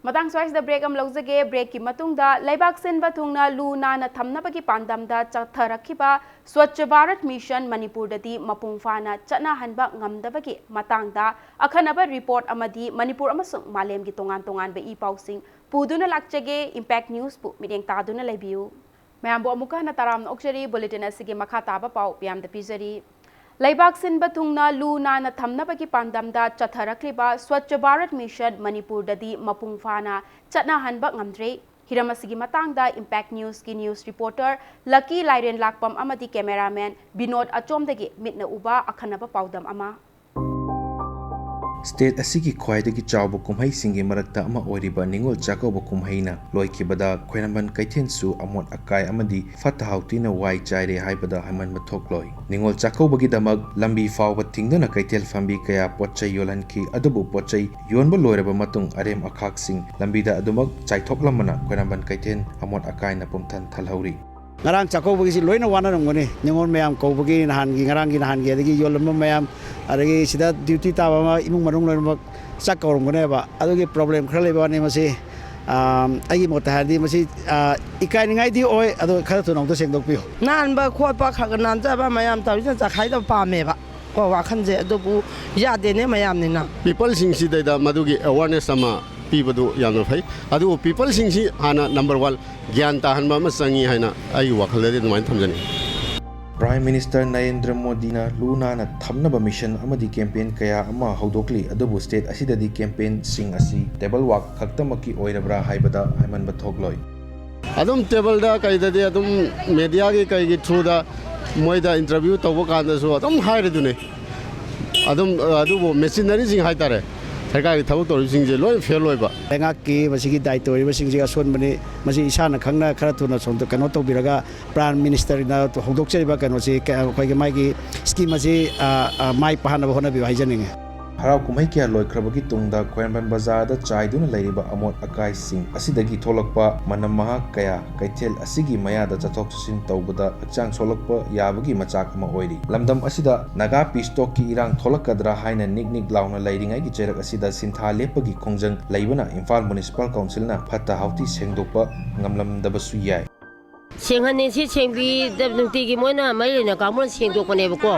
ꯃꯇꯥꯡ ꯁ꯭ꯋꯥꯏꯁꯤꯗ break ꯑꯃ ꯂꯧꯖꯒꯦ꯫ Breakꯀꯤ ꯃꯇꯨꯡꯗ ꯂꯩꯕꯥꯛ ꯁꯤꯟꯕ ꯊꯨꯡꯅ ꯂꯨ ꯅꯥꯟꯅ ꯊꯝꯅꯕꯒꯤ ꯄꯥꯟꯗꯝꯗ ꯆꯠꯊꯔꯛꯈꯤꯕ ꯁ꯭ꯋꯆ ꯚꯥꯔꯠ ꯃꯤꯁꯟ ꯃꯅꯤꯄꯨꯔꯗꯗꯤ ꯃꯄꯨꯡ ꯐꯥꯅ ꯆꯠꯅꯍꯟꯕ ꯉꯝꯗꯕꯒꯤ ꯃꯇꯥꯡꯗ ꯑꯈꯟꯅꯕ report ꯑꯃꯗꯤ ꯃꯅꯤꯄꯨꯔ ꯑꯃꯁꯨꯡ ꯃꯥꯂꯦꯝꯒꯤ ꯇꯣꯉꯥꯟ ꯇꯣꯉꯥꯟꯕ ꯏ ꯄꯥꯎꯁꯤꯡ ꯄꯨꯗꯨꯅ ꯂꯥꯛꯆꯒꯦ꯫ Impact Newsꯄꯨ ꯃꯤꯠꯌꯦꯡ ꯇꯥꯗꯨꯅ ꯂꯩꯕꯤꯌꯨ꯫ ꯃꯌꯥꯝꯕꯨ ꯑꯃꯨꯛꯀ ꯍꯟꯅ ꯇꯔꯥꯝꯅ ꯑꯣꯛꯆꯔꯤ꯫ Bulletin ꯑꯁꯤꯒꯤ ꯃꯈꯥ ꯇꯥꯕ ꯄꯥꯎ ꯃꯤꯌꯥꯝꯗ ꯄꯤꯖꯔꯤ꯫ ꯂꯩꯕꯥꯛ ꯁꯤꯟꯕ ꯊꯨꯡꯅ ꯂꯨ ꯅꯥꯟꯅ ꯊꯝꯅꯕꯒꯤ ꯄꯥꯟꯗꯝꯗ ꯆꯠꯊꯔꯛꯂꯤꯕ ꯁ꯭ꯋꯆ ꯚꯥꯔꯠ ꯃꯤꯁꯟ ꯃꯅꯤꯄꯨꯔꯗꯗꯤ ꯃꯄꯨꯡ ꯐꯥꯅ ꯆꯠꯅꯍꯟꯕ ꯉꯝꯗ꯭ꯔꯦ꯫ ꯍꯤꯔꯝ ꯑꯁꯤꯒꯤ ꯃꯇꯥꯡꯗ Impact Newsꯀꯤ news reporter ꯂꯀꯤ ꯂꯥꯏꯔꯦꯟ ꯂꯥꯛꯄꯝ ꯑꯃꯗꯤ cameraman ꯕꯤꯅꯣꯗ ꯑꯆꯣꯝꯗꯒꯤ ꯃꯤꯠꯅ ꯎꯕ ꯑꯈꯟꯅꯕ ꯄꯥꯎꯗꯝ ꯑꯃ꯫ ꯁ꯭ꯇꯦꯠ ꯑꯁꯤꯒꯤ ꯈ꯭ꯋꯥꯏꯗꯒꯤ ꯆꯥꯎꯕ ꯀꯨꯝꯍꯩꯁꯤꯡꯒꯤ ꯃꯔꯛꯇ ꯑꯃ ꯑꯣꯏꯔꯤꯕ ꯅꯤꯉꯣꯜ ꯆꯥꯛꯀꯧꯕ ꯀꯨꯝꯍꯩꯅ ꯂꯣꯏꯈꯤꯕꯗ ꯈ꯭ꯋꯥꯏꯔꯝꯕꯟ ꯀꯩꯊꯦꯜꯁꯨ ꯑꯃꯣꯠ ꯑꯀꯥꯏ ꯑꯃꯗꯤ ꯐꯠꯇ ꯍꯥꯎꯊꯤꯅ ꯋꯥꯏ ꯆꯥꯏꯔꯦ ꯍꯥꯏꯕꯗ ꯍꯥꯏꯃꯟꯕ ꯊꯣꯛꯂꯣꯏ꯫ ꯅꯤꯉꯣꯜ ꯆꯥꯛꯀꯧꯕꯒꯤꯗꯃꯛ ꯂꯝꯕꯤ ꯐꯥꯎꯕ ꯊꯤꯡꯗꯨꯅ ꯀꯩꯊꯦꯜ ꯐꯝꯕꯤ ꯀꯌꯥ ꯄꯣꯠ ꯆꯩ ꯌꯣꯜꯍꯟꯈꯤ, ꯑꯗꯨꯕꯨ ꯄꯣꯠ ꯆꯩ ꯌꯣꯟꯕ ꯂꯣꯏꯔꯕ ꯃꯇꯨꯡ ꯑꯔꯦꯝ ꯑꯈꯥꯛꯁꯤꯡ ꯂꯝꯕꯤꯗ ꯑꯗꯨꯃꯛ ꯆꯥꯏꯊꯣꯛꯂꯝꯕꯅ ꯈ꯭ꯋꯥꯏꯔꯝꯕꯟ ꯀꯩꯊꯦꯜ ꯑꯃꯣꯠ ꯑꯀꯥꯏꯅ ꯄꯨꯝꯊꯟ ꯊꯜꯍꯧꯔꯤ꯫ ꯉꯔꯥꯡ ꯆꯥꯛꯀꯧꯕꯒꯤꯁꯤ ꯂꯣꯏꯅ ꯋꯥꯅꯔꯝꯒꯅꯤ꯫ ꯅꯤꯉꯣꯜ ꯃꯌꯥꯝ ꯀꯧꯕꯒꯤ, ꯅꯍꯥꯟꯒꯤ, ꯉꯔꯥꯡꯒꯤ, ꯅꯍꯥꯟꯒꯤ, ꯑꯗꯒꯤ ꯌꯣꯜꯂꯝꯕ ꯃꯌꯥꯝ, ꯑꯗꯒꯤ ꯁꯤꯗ ꯗ꯭ꯌꯨꯇꯤ ꯇꯥꯕ ꯑꯃ, ꯏꯃꯨꯡ ꯃꯅꯨꯡ ꯂꯣꯏꯅꯃꯛ ꯆꯥꯛ ꯀꯧꯔꯝꯒꯅꯦꯕ꯫ ꯑꯗꯨꯒꯤ ꯄ꯭ꯔꯣꯕ꯭ꯂꯦꯝ ꯈꯔ ꯂꯩꯕ ꯋꯥꯅꯤ꯫ ꯃꯁꯤ, ꯑ, ꯑꯩꯒꯤ ꯃꯣꯠꯇ ꯍꯥꯏꯔꯗꯤ ꯃꯁꯤ, ꯑ, ꯏꯀꯥꯏꯅꯤꯡꯉꯥꯏꯗꯤ ꯑꯣꯏ, ꯑꯗꯣ ꯈꯔ ꯊꯨꯅ ꯑꯃꯨꯛꯇ ꯁꯦꯡꯗꯣꯛꯄꯤꯌꯨ꯫ ꯅꯥꯟꯕ ꯈꯣꯠꯄ ꯈꯔ ꯈꯔ ꯅꯥꯟꯖꯕ ꯃꯌꯥꯝ ꯇꯧꯔꯤꯁꯤꯅ ꯆꯈꯥꯏꯗꯕ ꯄꯥꯝꯃꯦꯕ꯫ ꯀꯣ, ꯋꯥꯈꯜꯁꯦ꯫ ꯑꯗꯨꯕꯨ ꯌꯥꯗꯦꯅꯦ ꯃꯌꯥꯝꯅꯤꯅ꯫ ꯄꯤꯄꯜꯁꯤꯡꯁꯤꯗꯩꯗ ꯃꯗꯨꯒꯤ ꯑꯦꯋꯥꯔꯅꯦꯁ ꯑꯃ ꯄꯤꯕꯗꯨ ꯌꯥꯝꯅ ꯐꯩ꯫ ꯑꯗꯨꯕꯨ ꯄꯤꯄꯜꯁꯤꯡꯁꯤ ꯍꯥꯟꯅ ꯅꯝꯕꯔ ꯋꯥꯟ ꯒ꯭ꯌꯥꯟ ꯇꯥꯍꯟꯕ ꯑꯃ ꯆꯪꯉꯤ ꯍꯥꯏꯅ ꯑꯩꯒꯤ ꯋꯥꯈꯜꯗꯗꯤ ꯑꯗꯨꯃꯥꯏꯅ ꯊꯝꯖꯅꯤꯡꯉꯤ꯫ ꯄ꯭ꯔꯥꯏꯝ ꯃꯤꯅꯤꯁꯇꯔ ꯅꯔꯦꯟꯗ꯭ꯔ ꯃꯣꯗꯤꯅ ꯂꯨ ꯅꯥꯟꯅ ꯊꯝꯅꯕ ꯃꯤꯁꯟ ꯑꯃꯗꯤ ꯀꯦꯝꯄꯦꯟ ꯀꯌꯥ ꯑꯃ ꯍꯧꯗꯣꯛꯂꯤ, ꯑꯗꯨꯕꯨ ꯁ꯭ꯇꯦꯠ ꯑꯁꯤꯗꯗꯤ ꯀꯦꯝꯄꯦꯟꯁꯤꯡ ꯑꯁꯤ ꯇꯦꯕꯜ ꯋꯥꯛ ꯈꯛꯇꯃꯛꯀꯤ ꯑꯣꯏꯔꯕ꯭ꯔꯥ ꯍꯥꯏꯕꯗ ꯍꯥꯏꯃꯟꯕ ꯊꯣꯛꯂꯣꯏ꯫ ꯑꯗꯨꯝ ꯇꯦꯕꯜꯗ ꯀꯩꯗꯗꯤ ꯑꯗꯨꯝ ꯃꯦꯗꯤꯌꯥꯒꯤ ꯀꯩꯒꯤ ꯊ꯭ꯔꯨꯗ ꯃꯣꯏꯗ ꯏꯟꯇꯔꯚ꯭ꯌꯨ ꯇꯧꯕ ꯀꯥꯟꯗꯁꯨ ꯑꯗꯨꯝ ꯍꯥꯏꯔꯤꯗꯨꯅꯤ꯫ ꯑꯗꯨꯝ, ꯑꯗꯨꯕꯨ ꯃꯦꯆꯤꯟꯅꯔꯤꯁꯤꯡ ꯍꯥꯏꯇꯥꯔꯦ, ꯁꯔꯀꯥꯔꯒꯤ ꯊꯕꯛ ꯇꯧꯔꯤꯕꯁꯤꯡꯁꯦ ꯂꯣꯏ ꯐꯦꯜ ꯑꯣꯏꯕ꯫ ꯂꯩꯉꯥꯛꯀꯤ ꯃꯁꯤꯒꯤ ꯗꯥꯏꯇ ꯑꯣꯏꯔꯤꯕꯁꯤꯡꯁꯦ ꯑꯁꯣꯟꯕꯅꯤ꯫ ꯃꯁꯤ ꯏꯁꯥꯅ ꯈꯪꯅ ꯈꯔ ꯊꯨꯅ ꯁꯣꯝꯗ ꯀꯩꯅꯣ ꯇꯧꯕꯤꯔꯒ ꯄ꯭ꯔꯥꯏꯝ ꯃꯤꯅꯤꯁꯇꯔꯅ ꯍꯧꯗꯣꯛꯆꯔꯤꯕ ꯀꯩꯅꯣꯁꯤ, ꯀ-, ꯑꯩꯈꯣꯏꯒꯤ ꯃꯥꯒꯤ ꯁ꯭ꯀꯤꯝ ꯑꯁꯤ, ꯑ, ꯑ, ꯃꯥꯏ ꯄꯥꯛꯅꯕ ꯍꯣꯠꯅꯕꯤꯌꯨ ꯍꯥꯏꯖꯅꯤꯡꯉꯤ꯫ ꯍꯔꯥꯎ ꯀꯨꯝꯍꯩ ꯀꯌꯥ ꯂꯣꯏꯈ꯭ꯔꯕꯒꯤ ꯇꯨꯡꯗ ꯈ꯭ꯋꯥꯏꯔꯝꯕꯟ ꯕꯖꯥꯔꯗ ꯆꯥꯏꯗꯨꯅ ꯂꯩꯔꯤꯕ ꯑꯃꯣꯠ ꯑꯀꯥꯏꯁꯤꯡ ꯑꯁꯤꯗꯒꯤ ꯊꯣꯛꯂꯛꯄ ꯃꯅꯝ ꯃꯍꯥ ꯀꯌꯥ ꯀꯩꯊꯦꯜ ꯑꯁꯤꯒꯤ ꯃꯌꯥꯗ ꯆꯠꯊꯣꯛ ꯆꯠꯁꯤꯟ ꯇꯧꯕꯗ ꯍꯛꯆꯥꯡ ꯁꯣꯛꯂꯛꯄ ꯌꯥꯕꯒꯤ ꯃꯆꯥꯛ ꯑꯃ ꯑꯣꯏꯔꯤ꯫ ꯂꯝꯗꯝ ꯑꯁꯤꯗ ꯅꯥꯒꯥ ꯄꯤꯁ ꯇꯣꯛꯀꯤ ꯏꯔꯥꯡ ꯊꯣꯛꯂꯛꯀꯗ꯭ꯔꯥ ꯍꯥꯏꯅ ꯅꯤꯛ ꯅꯤꯛ ꯂꯥꯎꯅ ꯂꯩꯔꯤꯉꯩꯒꯤ ꯆꯩꯔꯛ ꯑꯁꯤꯗ ꯁꯤꯟꯊꯥ ꯂꯦꯞꯄꯒꯤ ꯈꯣꯡꯖꯪ ꯂꯩꯕꯅ ꯏꯝꯐꯥꯜ ꯃ꯭ꯌꯨꯅꯤꯁꯤꯄꯥꯜ ꯀꯥꯎꯟꯁꯤꯜꯅ ꯐꯠꯇ ꯍꯥꯎꯊꯤ ꯁꯦꯡꯗꯣꯛꯄ ꯉꯝꯂꯝꯗꯕꯁꯨ ꯌꯥꯏ꯫ ꯁꯦꯡꯍꯟꯅꯤ, ꯁꯤ ꯁꯦꯡꯕꯤꯗꯕ ꯅꯨꯡꯇꯤꯒꯤ ꯃꯣꯏꯅ ꯃꯔꯤ ꯂꯩꯅ ꯀꯥꯡꯕꯨꯅ ꯁꯦꯡꯗꯣꯛꯄꯅꯦꯕꯀꯣ꯫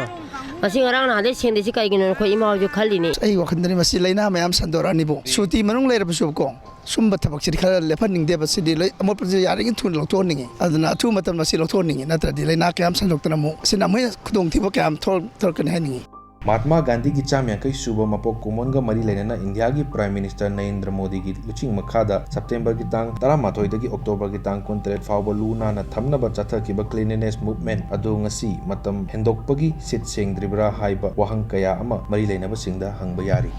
ꯉꯁꯤ ꯉꯔꯥꯡ ꯅꯍꯥꯟꯗꯩ ꯁꯦꯡꯗꯦ, ꯁꯤ ꯀꯩꯒꯤꯅꯣ ꯑꯩꯈꯣꯏ ꯏꯃꯥ ꯍꯣꯏꯁꯨ ꯈꯜꯂꯤꯅꯤ꯫ ꯑꯩꯒꯤ ꯋꯥꯈꯜꯗꯗꯤ ꯃꯁꯤ ꯂꯥꯏꯅꯥ ꯃꯌꯥꯝ ꯁꯟꯗꯣꯔꯛꯑꯅꯤꯕꯨ꯫ ꯁꯨꯇꯤ ꯃꯅꯨꯡ ꯂꯩꯔꯕꯁꯨꯀꯣ, ꯁꯨꯝꯕ ꯊꯕꯛꯁꯤꯗꯤ ꯈꯔ ꯂꯦꯞꯍꯟꯅꯤꯡꯗꯦꯕ꯫ ꯁꯤꯗꯤ ꯂꯣꯏ ꯑꯃꯣꯠꯄꯁꯤ ꯌꯥꯔꯤꯉꯩ ꯊꯨꯅ ꯂꯧꯊꯣꯛꯍꯟꯅꯤꯡꯉꯤ꯫ ꯑꯗꯨꯅ ꯑꯊꯨꯕ ꯃꯇꯝꯗ ꯁꯤ ꯂꯧꯊꯣꯛꯍꯟꯅꯤꯡꯉꯤ, ꯅꯠꯇ꯭ꯔꯗꯤ ꯂꯥꯏꯅꯥ ꯀꯌꯥꯝ ꯁꯟꯗꯣꯛꯇꯅ ꯑꯃꯨꯛ ꯁꯤꯅ ꯑꯃꯨꯛ ꯍꯦꯟꯅ ꯈꯨꯗꯣꯡꯊꯤꯕ ꯀꯌꯥꯝ ꯊꯣꯛ-, ꯊꯣꯛꯂꯛꯀꯅꯤ ꯍꯥꯏꯅꯤꯡꯉꯤ꯫ ꯃꯍꯥꯇꯃꯥ ꯒꯥꯟꯙꯤꯒꯤ ꯆꯥꯝ ꯌꯥꯡꯈꯩ ꯁꯨꯕ ꯃꯄꯣꯛ ꯀꯨꯝꯑꯣꯟꯒ ꯃꯔꯤ ꯂꯩꯅꯅ ꯏꯟꯗꯤꯌꯥꯒꯤ ꯄ꯭ꯔꯥꯏꯝ ꯃꯤꯅꯤꯁꯇꯔ ꯅꯔꯦꯟꯗ꯭ꯔ ꯃꯣꯗꯤꯒꯤ ꯂꯨꯆꯤꯡ ꯃꯈꯥꯗ ꯁꯦꯞꯇꯦꯝꯕꯔꯒꯤ ꯇꯥꯡ ꯇꯔꯥꯃꯥꯊꯣꯏꯗꯒꯤ ꯑꯣꯛꯇꯣꯕꯔꯒꯤ ꯇꯥꯡ ꯀꯨꯟꯇꯔꯦꯠ ꯐꯥꯎꯕ ꯂꯨ ꯅꯥꯟꯅ ꯊꯝꯅꯕ ꯆꯠꯊꯈꯤꯕ cleanliness movement ꯑꯗꯨ ꯉꯁꯤ ꯃꯇꯝ ꯍꯦꯟꯗꯣꯛꯄꯒꯤ ꯁꯤꯠ ꯁꯦꯡꯗ꯭ꯔꯤꯕ꯭ꯔꯥ ꯍꯥꯏꯕ ꯋꯥꯍꯪ ꯀꯌꯥ ꯑꯃ ꯃꯔꯤ ꯂꯩꯅꯕꯁꯤꯡꯗ ꯍꯪꯕ ꯌꯥꯔꯤ꯫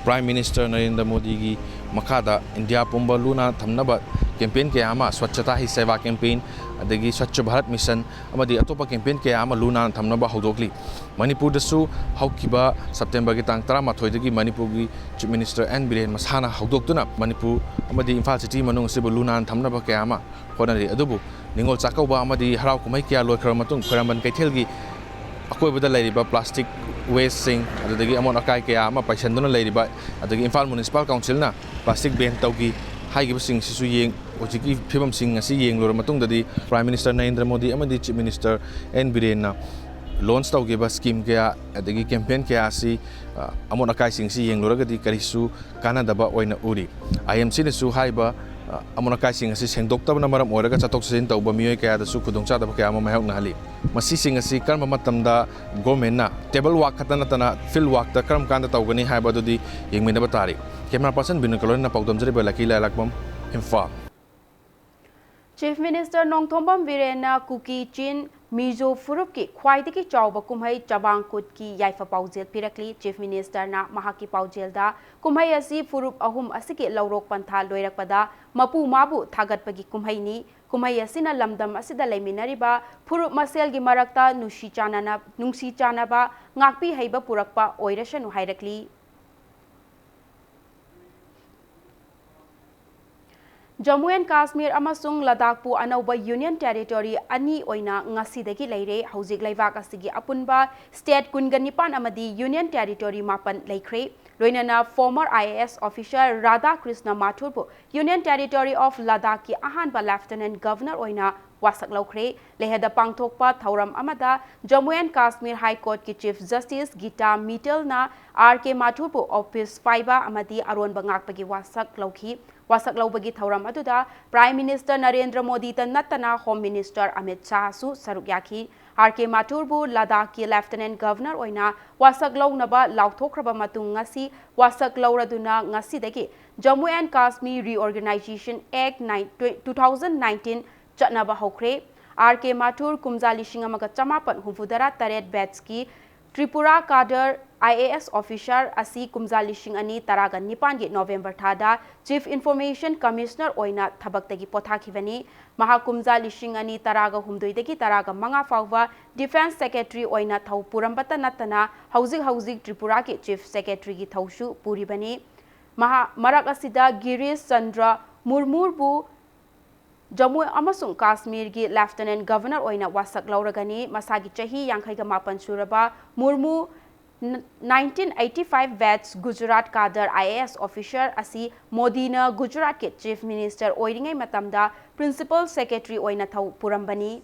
Prime Minister ꯅꯔꯦꯟꯗ꯭ꯔ ꯃꯣꯗꯤꯒꯤ ꯃꯈꯥꯗ ꯏꯟꯗꯤꯌꯥ ꯄꯨꯝꯕ ꯂꯨ ꯅꯥꯟꯅ ꯊꯝꯅꯕ campaign ꯀꯌꯥ ꯑꯃ, ꯁ꯭ꯋꯥꯆꯇꯥ ꯍꯤ ꯁꯦꯕꯥ campaign, ꯑꯗꯒꯤ ꯁ꯭ꯋꯥꯆ ꯚꯥꯔꯠ ꯃꯤꯁꯟ ꯑꯃꯗꯤ ꯑꯇꯣꯞꯄ campaign ꯀꯌꯥ ꯑꯃ ꯂꯨ ꯅꯥꯟꯅ ꯊꯝꯅꯕ ꯍꯧꯗꯣꯛꯂꯤ꯫ ꯃꯅꯤꯄꯨꯔꯗꯁꯨ ꯍꯧꯈꯤꯕ ꯁꯦꯞꯇꯦꯝꯕꯔꯒꯤ ꯇꯥꯡ ꯇꯔꯥꯃꯥꯊꯣꯏꯗꯒꯤ ꯃꯅꯤꯄꯨꯔꯒꯤ Chief Minister ꯑꯦꯟ ꯕꯤꯔꯦꯟ ꯃꯁꯥꯅ ꯍꯧꯗꯣꯛꯇꯨꯅ ꯃꯅꯤꯄꯨꯔ ꯑꯃꯗꯤ ꯏꯝꯐꯥꯜ city ꯃꯅꯨꯡ ꯑꯁꯤꯕꯨ ꯂꯨ ꯅꯥꯟꯅ ꯊꯝꯅꯕ ꯀꯌꯥ ꯑꯃ ꯍꯣꯠꯅꯔꯤ꯫ ꯑꯗꯨꯕꯨ ꯅꯤꯉꯣꯜ ꯆꯥꯛꯀꯧꯕ ꯑꯃꯗꯤ ꯍꯔꯥꯎ ꯀꯨꯝꯍꯩ ꯀꯌꯥ ꯂꯣꯏꯈ꯭ꯔꯕ ꯃꯇꯨꯡ ꯈ꯭ꯋꯥꯏꯔꯝꯕꯟ ꯀꯩꯊꯦꯜꯒꯤ ꯑꯀꯣꯏꯕꯗ ꯂꯩꯔꯤꯕ plastic wasteꯁꯤꯡ, ꯑꯗꯨꯗꯒꯤ ꯑꯃꯣꯠ ꯑꯀꯥꯏ ꯀꯌꯥ ꯑꯃ ꯄꯩꯁꯟꯗꯨꯅ ꯂꯩꯔꯤꯕ, ꯑꯗꯒꯤ ꯏꯝꯐꯥꯜ Municipal Councilꯅ plastic ban ꯇꯧꯈꯤ ꯍꯥꯏꯈꯤꯕꯁꯤꯡ ꯑꯁꯤꯁꯨ ꯌꯦꯡ-, ꯍꯧꯖꯤꯛꯀꯤ ꯐꯤꯕꯝꯁꯤꯡ ꯑꯁꯤ ꯌꯦꯡꯂꯨꯔꯕ ꯃꯇꯨꯡꯗꯗꯤ Prime Minister ꯅꯔꯦꯟꯗ꯭ꯔ ꯃꯣꯗꯤ ꯑꯃꯗꯤ Chief Minister ꯑꯦꯟ ꯕꯤꯔꯦꯟꯅ launch ꯇꯧꯈꯤꯕ scheme ꯀꯌꯥ ꯑꯗꯒꯤ campaign ꯀꯌꯥ ꯑꯁꯤ, ꯑ, ꯑꯃꯣꯠ ꯑꯀꯥꯏꯁꯤꯡ ꯑꯁꯤ ꯌꯦꯡꯂꯨꯔꯒꯗꯤ ꯀꯔꯤꯁꯨ ꯀꯥꯟꯅꯗꯕ ꯑꯣꯏꯅ ꯎꯔꯤ꯫ IMCꯅꯁꯨ ꯍꯥꯏꯔꯤꯕ, ꯑ, ꯑꯃꯣꯠ ꯑꯀꯥꯏꯁꯤꯡ ꯑꯁꯤ ꯁꯦꯡꯗꯣꯛꯇꯕꯅ ꯃꯔꯝ ꯑꯣꯏꯔꯒ ꯆꯠꯊꯣꯛ ꯆꯠꯁꯤꯟ ꯇꯧꯕ ꯃꯤꯑꯣꯏ ꯀꯌꯥꯗꯁꯨ ꯈꯨꯗꯣꯡꯆꯥꯗꯕ ꯀꯌꯥ ꯑꯃ ꯃꯥꯌꯣꯛꯅꯍꯜꯂꯤ꯫ ꯃꯁꯤꯁꯤꯡ ꯑꯁꯤ ꯀꯔꯝꯕ ꯃꯇꯝꯗ governmentꯅ table work ꯈꯛꯇ ꯅꯠꯇꯅ field workꯇ ꯀꯔꯝ ꯀꯥꯟꯗ ꯇꯧꯒꯅꯤ ꯍꯥꯏꯕ ꯑꯗꯨꯗꯤ ꯌꯦꯡꯃꯤꯟꯅꯕ ꯇꯥꯔꯤ꯫ Camera person ꯕꯤꯅꯣꯗ ꯀꯂꯣꯟꯅ ꯄꯥꯎꯗꯝꯖꯔꯤꯕ ꯂꯛꯀꯤ ꯂꯥꯏꯔꯥꯛꯄꯝ, ꯏꯝꯐꯥꯜ꯫ Chief Minister ꯅꯣꯡꯊꯣꯝꯕꯝ ꯕꯤꯔꯦꯟꯅ ꯀꯨꯀꯤ, ꯆꯤꯟ, ꯃꯤꯖꯣ ꯐꯨꯔꯨꯞꯀꯤ ꯈ꯭ꯋꯥꯏꯗꯒꯤ ꯆꯥꯎꯕ ꯀꯨꯝꯍꯩ ꯆꯕꯥꯡ ꯀꯨꯠꯀꯤ ꯌꯥꯏꯐ ꯄꯥꯎꯖꯦꯜ ꯄꯤꯔꯛꯂꯤ꯫ Chief Ministerꯅ ꯃꯍꯥꯛꯀꯤ ꯄꯥꯎꯖꯦꯜꯗ ꯀꯨꯝꯍꯩ ꯑꯁꯤ ꯐꯨꯔꯨꯞ ꯑꯍꯨꯝ ꯑꯁꯤꯒꯤ ꯂꯧꯔꯣꯛ ꯄꯟꯊꯥ ꯂꯣꯏꯔꯛꯄꯗ ꯃꯄꯨ ꯃꯥꯕꯨ ꯊꯥꯒꯠꯄꯒꯤ ꯀꯨꯝꯍꯩꯅꯤ꯫ ꯀꯨꯝꯍꯩ ꯑꯁꯤꯅ ꯂꯝꯗꯝ ꯑꯁꯤꯗ ꯂꯩꯃꯤꯟꯅꯔꯤꯕ ꯐꯨꯔꯨꯞ ꯃꯁꯦꯜꯒꯤ ꯃꯔꯛꯇ ꯅꯨꯡꯁꯤ ꯆꯥꯟꯅꯅ-, ꯅꯨꯡꯁꯤ ꯆꯥꯟꯅꯕ ꯉꯥꯛꯄꯤ ꯍꯩꯕ ꯄꯨꯔꯛꯄ ꯑꯣꯏꯔꯁꯅꯨ ꯍꯥꯏꯔꯛꯂꯤ꯫ ꯖꯝꯃꯨ ꯑꯦꯟ ꯀꯥꯁꯃꯤꯔ ꯑꯃꯁꯨꯡ ꯂꯗꯥꯈꯄꯨ ꯑꯅꯧꯕ Union Territory ꯑꯅꯤ ꯑꯣꯏꯅ ꯉꯁꯤꯗꯒꯤ ꯂꯩꯔꯦ꯫ ꯍꯧꯖꯤꯛ ꯂꯩꯕꯥꯛ ꯑꯁꯤꯒꯤ ꯑꯄꯨꯟꯕ state ꯀꯨꯟꯒ ꯅꯤꯄꯥꯟ ꯑꯃꯗꯤ Union Territory ꯃꯥꯄꯟ ꯂꯩꯈ꯭ꯔꯦ꯫ ꯂꯣꯏꯅꯅ former IAS officer Radha Krishna ꯃꯥꯊꯨꯔꯕꯨ Union Territory of ꯂꯗꯥꯈꯀꯤ ꯑꯍꯥꯟꯕ Lieutenant Governor ꯑꯣꯏꯅ ꯋꯥꯁꯛ ꯂꯧꯈ꯭ꯔꯦ꯫ ꯂꯦꯍꯗ ꯄꯥꯡꯊꯣꯛꯄ ꯊꯧꯔꯝ ꯑꯃꯗ ꯖꯝꯃꯨ ꯑꯦꯟ ꯀꯥꯁꯃꯤꯔ High Courtꯀꯤ Chief Justice ꯒꯤꯇꯥ ꯃꯤꯇꯜꯅ ꯑꯥꯔ ꯀꯦ ꯃꯥꯊꯨꯔꯕꯨ office ꯄꯥꯏꯕ ꯑꯃꯗꯤ ꯑꯔꯣꯟꯕ ꯉꯥꯛꯄꯒꯤ ꯋꯥꯁꯛ ꯂꯧꯈꯤ꯫ ꯋꯥꯁꯛ ꯂꯧꯕꯒꯤ ꯊꯧꯔꯝ ꯑꯗꯨꯗ Prime Minister ꯅꯔꯦꯟꯗ꯭ꯔ ꯃꯣꯗꯤꯇ ꯅꯠꯇꯅ Home Minister ꯑꯃꯤꯠ ꯁꯥꯍꯁꯨ ꯁꯔꯨꯛ ꯌꯥꯈꯤ꯫ ꯑꯥꯔ ꯀꯦ ꯃꯥꯊꯨꯔꯕꯨ ꯂꯗꯥꯈꯀꯤ Lieutenant Governor ꯑꯣꯏꯅ ꯋꯥꯁꯛ ꯂꯧꯅꯕ ꯂꯥꯎꯊꯣꯛꯈ꯭ꯔꯕ ꯃꯇꯨꯡ ꯉꯁꯤ ꯋꯥꯁꯛ ꯂꯧꯔꯗꯨꯅ ꯉꯁꯤꯗꯒꯤ Jammu and Kashmir Reorganization Act nine, two thousand nineteen ꯆꯠꯅꯕ ꯍꯧꯈ꯭ꯔꯦ꯫ ꯑꯥꯔ ꯀꯦ ꯃꯥꯊꯨꯔ ꯀꯨꯝꯖꯥ ꯂꯤꯁꯤꯡ ꯑꯃꯒ ꯆꯃꯥꯄꯟ ꯍꯨꯝꯐꯨꯇꯔꯥ ꯇꯔꯦꯠ batchꯀꯤ Tripura ꯀꯥꯗꯔ I A S officer ꯑꯁꯤ ꯀꯨꯝꯖꯥ ꯂꯤꯁꯤꯡ ꯑꯅꯤ ꯇꯔꯥꯒ ꯅꯤꯄꯥꯟꯒꯤ ꯅꯣꯕꯦꯝꯕꯔ ꯊꯥꯗ Chief Information Commissioner ꯑꯣꯏꯅ ꯊꯕꯛꯇꯒꯤ ꯄꯣꯊꯥꯈꯤꯕꯅꯤ꯫ ꯃꯍꯥꯛ ꯀꯨꯝꯖꯥ ꯂꯤꯁꯤꯡ ꯑꯅꯤ ꯇꯔꯥꯒ ꯍꯨꯝꯗꯣꯏꯗꯒꯤ ꯇꯔꯥꯒ ꯃꯉꯥ ꯐꯥꯎꯕ Defence Secretary ꯑꯣꯏꯅ ꯊꯧ ꯄꯨꯔꯝꯕꯇ ꯅꯠꯇꯅ ꯍꯧꯖꯤꯛ ꯍꯧꯖꯤꯛ ꯇ꯭ꯔꯤꯄꯨꯔꯥꯒꯤ Chief Secretary ꯒꯤ ꯊꯧꯁꯨ ꯄꯨꯔꯤꯕꯅꯤ꯫ ꯃꯍꯥꯛ ꯃꯔꯛ ꯑꯁꯤꯗ ꯒꯤꯔꯤꯁ ꯆꯟꯗ꯭ꯔ ꯃꯨꯔꯃꯨꯕꯨ ꯖꯝꯃꯨ ꯑꯃꯁꯨꯡ ꯀꯥꯁꯃꯤꯔꯒꯤ Lieutenant Governor ꯑꯣꯏꯅ ꯋꯥꯁꯛ ꯂꯧꯔꯒꯅꯤ꯫ ꯃꯁꯥꯒꯤ ꯆꯍꯤ ꯌꯥꯡꯈꯩꯒ ꯃꯥꯄꯟ ꯁꯨꯔꯕ ꯃꯨꯔꯃꯨ, nineteen eighty five batch Gujarat cadre I A S officer ꯑꯁꯤ ꯃꯣꯗꯤꯅ ꯒꯨꯖꯔꯥꯠꯀꯤ Chief Minister ꯑꯣꯏꯔꯤꯉꯩ ꯃꯇꯝꯗ Principal Secretary ꯑꯣꯏꯅ ꯊꯧ ꯄꯨꯔꯝꯕꯅꯤ꯫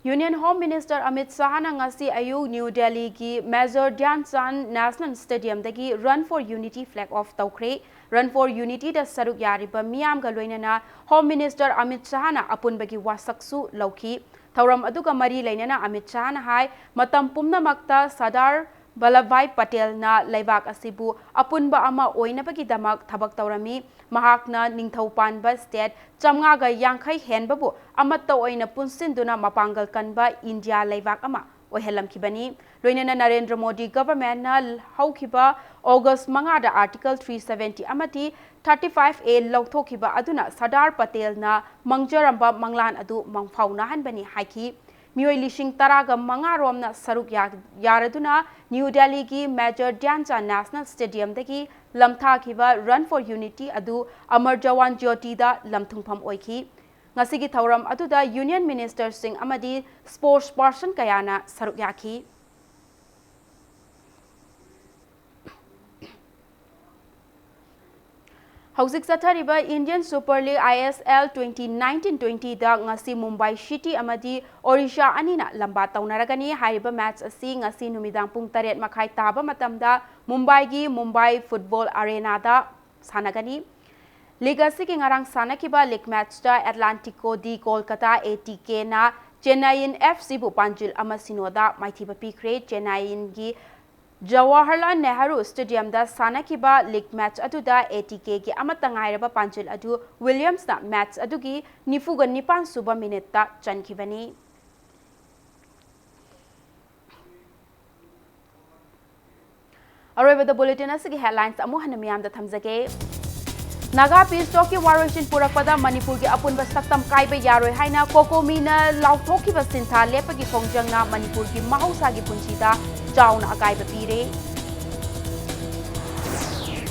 Union Home Minister ꯑꯃꯤꯠ ꯁꯥꯍꯅ ꯉꯁꯤ ꯑꯌꯨꯛ ꯅ꯭ꯌꯨ ꯗꯦꯜꯂꯤꯒꯤ Major Dhyan Chand National Stadium ꯗꯒꯤ Run for Unity flag off ꯇꯧꯈ꯭ꯔꯦ꯫ Run for Unity ꯗ ꯁꯔꯨꯛ ꯌꯥꯔꯤꯕ ꯃꯤꯌꯥꯝꯒ ꯂꯣꯏꯅꯅ Home Minister ꯑꯃꯤꯠ ꯁꯥꯍꯅ ꯑꯄꯨꯟꯕꯒꯤ ꯋꯥꯁꯛꯁꯨ ꯂꯧꯈꯤ꯫ ꯊꯧꯔꯝ ꯑꯗꯨꯒ ꯃꯔꯤ ꯂꯩꯅꯅ ꯑꯃꯤꯠ ꯁꯥꯍꯅ ꯍꯥꯏ, ꯃꯇꯝ ꯄꯨꯝꯅꯃꯛꯇ ꯁꯔꯗꯥꯔ ꯚꯜꯂꯚꯚꯥꯏ ꯄꯇꯦꯜꯅ ꯂꯩꯕꯥꯛ ꯑꯁꯤꯕꯨ ꯑꯄꯨꯟꯕ ꯑꯃ ꯑꯣꯏꯅꯕꯒꯤꯗꯃꯛ ꯊꯕꯛ ꯇꯧꯔꯝꯃꯤ꯫ ꯃꯍꯥꯛꯅ ꯅꯤꯡꯊꯧ ꯄꯥꯟꯕ state ꯆꯥꯝꯃꯉꯥꯒ ꯌꯥꯡꯈꯩ ꯍꯦꯟꯕꯕꯨ ꯑꯃꯠꯇ ꯑꯣꯏꯅ ꯄꯨꯟꯁꯤꯟꯗꯨꯅ ꯃꯄꯥꯡꯒꯜ ꯀꯟꯕ ꯏꯟꯗꯤꯌꯥ ꯂꯩꯕꯥꯛ ꯑꯃ ꯑꯣꯏꯍꯜꯂꯝꯈꯤꯕꯅꯤ꯫ ꯂꯣꯏꯅꯅ ꯅꯔꯦꯟꯗ꯭ꯔ ꯃꯣꯗꯤ government ꯅ ꯍꯧꯈꯤꯕ August ꯃꯉꯥꯗ Article three seventy ꯑꯃꯗꯤ thirty five A ꯂꯧꯊꯣꯛꯈꯤꯕ ꯑꯗꯨꯅ ꯁꯔꯗꯥꯔ ꯄꯇꯦꯜꯅ ꯃꯪꯖꯔꯝꯕ ꯃꯪꯂꯥꯟ ꯑꯗꯨ ꯃꯪꯐꯥꯎꯅꯍꯟꯕꯅꯤ ꯍꯥꯏꯈꯤ꯫ ꯃꯤꯑꯣꯏ ꯂꯤꯁꯤꯡ ꯇꯔꯥꯒ ꯃꯉꯥ ꯔꯣꯝꯅ ꯁꯔꯨꯛ ꯌꯥ-, ꯌꯥꯔꯗꯨꯅ ꯅ꯭ꯌꯨ ꯗꯦꯜꯂꯤꯒꯤ Major Dhyan Chand National Stadium ꯗꯒꯤ ꯂꯝꯊꯥꯈꯤꯕ Run for Unity ꯑꯗꯨ ꯑꯃꯔ ꯖꯋꯥꯟ ꯖ꯭ꯌꯣꯇꯤꯗ ꯂꯝꯊꯨꯡꯐꯝ ꯑꯣꯏꯈꯤ꯫ ꯉꯁꯤꯒꯤ ꯊꯧꯔꯝ ꯑꯗꯨꯗ Union Minister ꯁꯤꯡ ꯑꯃꯗꯤ sports person ꯀꯌꯥꯅ ꯁꯔꯨꯛ ꯌꯥꯈꯤ꯫ ꯍꯧꯖꯤꯛ ꯆꯠꯊꯔꯤꯕ Indian Super League I S L twenty nineteen twenty ꯗ ꯉꯁꯤ ꯃꯨꯝꯕꯥꯏ ꯁꯤꯇꯤ ꯑꯃꯗꯤ ꯑꯣꯔꯤꯁꯥ ꯑꯅꯤꯅ ꯂꯝꯕꯥ ꯇꯧꯅꯔꯒꯅꯤ꯫ ꯍꯥꯏꯔꯤꯕ match ꯑꯁꯤ ꯉꯁꯤ ꯅꯨꯃꯤꯗꯥꯡ ꯄꯨꯡ ꯇꯔꯦꯠ ꯃꯈꯥꯏ ꯇꯥꯕ ꯃꯇꯝꯗ ꯃꯨꯝꯕꯥꯏꯒꯤ ꯃꯨꯝꯕꯥꯏ Football Arena ꯗ ꯁꯥꯟꯅꯒꯅꯤ꯫ League ꯑꯁꯤꯒꯤ ꯉꯔꯥꯡ ꯁꯥꯟꯅꯈꯤꯕ league match ꯇ Atlético de Kolkata, A T K ꯅ Chennaiyin F C ꯕꯨ ꯄꯥꯟꯖꯤꯜ ꯑꯃ ꯁꯤꯅꯣꯗ ꯃꯥꯏꯊꯤꯕ ꯄꯤꯈ꯭ꯔꯦ꯫ Chennaiyin ꯒꯤ ꯖꯋꯥꯍꯔꯂꯥꯜ ꯅꯦꯍꯔꯨ ꯁ꯭ꯇꯦꯗꯤꯌꯝꯗ ꯁꯥꯟꯅꯈꯤꯕ ꯂꯤꯒ ꯃꯦꯆ ꯑꯗꯨꯗ ATKꯒꯤ ꯑꯃꯠꯇ ꯉꯥꯏꯔꯕ ꯄꯥꯟꯖꯤꯜ ꯑꯗꯨ ꯋꯤꯂꯤꯌꯝꯁꯅ ꯃꯦꯆ ꯑꯗꯨꯒꯤ ꯅꯤꯐꯨꯒ ꯅꯤꯄꯥꯟ ꯁꯨꯕ ꯃꯤꯅꯤꯠꯇ ꯆꯟꯈꯤꯕꯅꯤ꯫ ꯑꯔꯣꯏꯕꯗ ꯕꯨꯂꯦꯇꯤꯟ ꯑꯁꯤꯒꯤ ꯍꯦꯗꯂꯥꯏꯟꯁ ꯑꯃꯨꯛ ꯍꯟꯅ ꯃꯤꯌꯥꯝꯗ ꯊꯝꯖꯒꯦ꯫ ꯅꯥꯒꯥ ꯄꯤꯁ ꯇꯣꯛꯀꯤ ꯋꯥꯔꯣꯏꯁꯤꯟ ꯄꯨꯔꯛꯄꯗ ꯃꯅꯤꯄꯨꯔꯒꯤ ꯑꯄꯨꯟꯕ ꯁꯛꯇꯝ ꯀꯥꯏꯕ ꯌꯥꯔꯣꯏ ꯍꯥꯏꯅ ꯀꯣꯀꯣꯃꯤꯅ ꯂꯥꯎꯊꯣꯛꯈꯤꯕ ꯁꯤꯟꯊꯥ ꯂꯦꯞꯄꯒꯤ ꯈꯣꯡꯖꯪꯅ ꯃꯅꯤꯄꯨꯔꯒꯤ ꯃꯍꯧꯁꯥꯒꯤ ꯄꯨꯟꯁꯤꯗ ꯆꯥꯎꯅ ꯑꯀꯥꯏꯕ ꯄꯤꯔꯦ꯫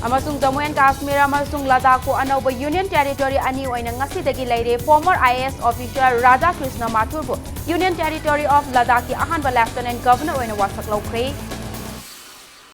ꯑꯃꯁꯨꯡ ꯖꯝꯃꯨ ꯑꯦꯟ ꯀꯥꯁꯃꯤꯔ ꯑꯃꯁꯨꯡ ꯂꯗꯥꯈꯄꯨ ꯑꯅꯧꯕ ꯌꯨꯅꯤꯌꯟ ꯇꯦꯔꯤꯇꯣꯔꯤ ꯑꯅꯤ ꯑꯣꯏꯅ ꯉꯁꯤꯗꯒꯤ ꯂꯩꯔꯦ꯫ Former IAS officer Radhakrishna ꯃꯥꯊꯨꯔꯕꯨ Union Territory of Ladakhꯀꯤ ꯑꯍꯥꯟꯕ Lieutenant Governor ꯑꯣꯏꯅ ꯋꯥꯁꯛ ꯂꯧꯈ꯭ꯔꯦ꯫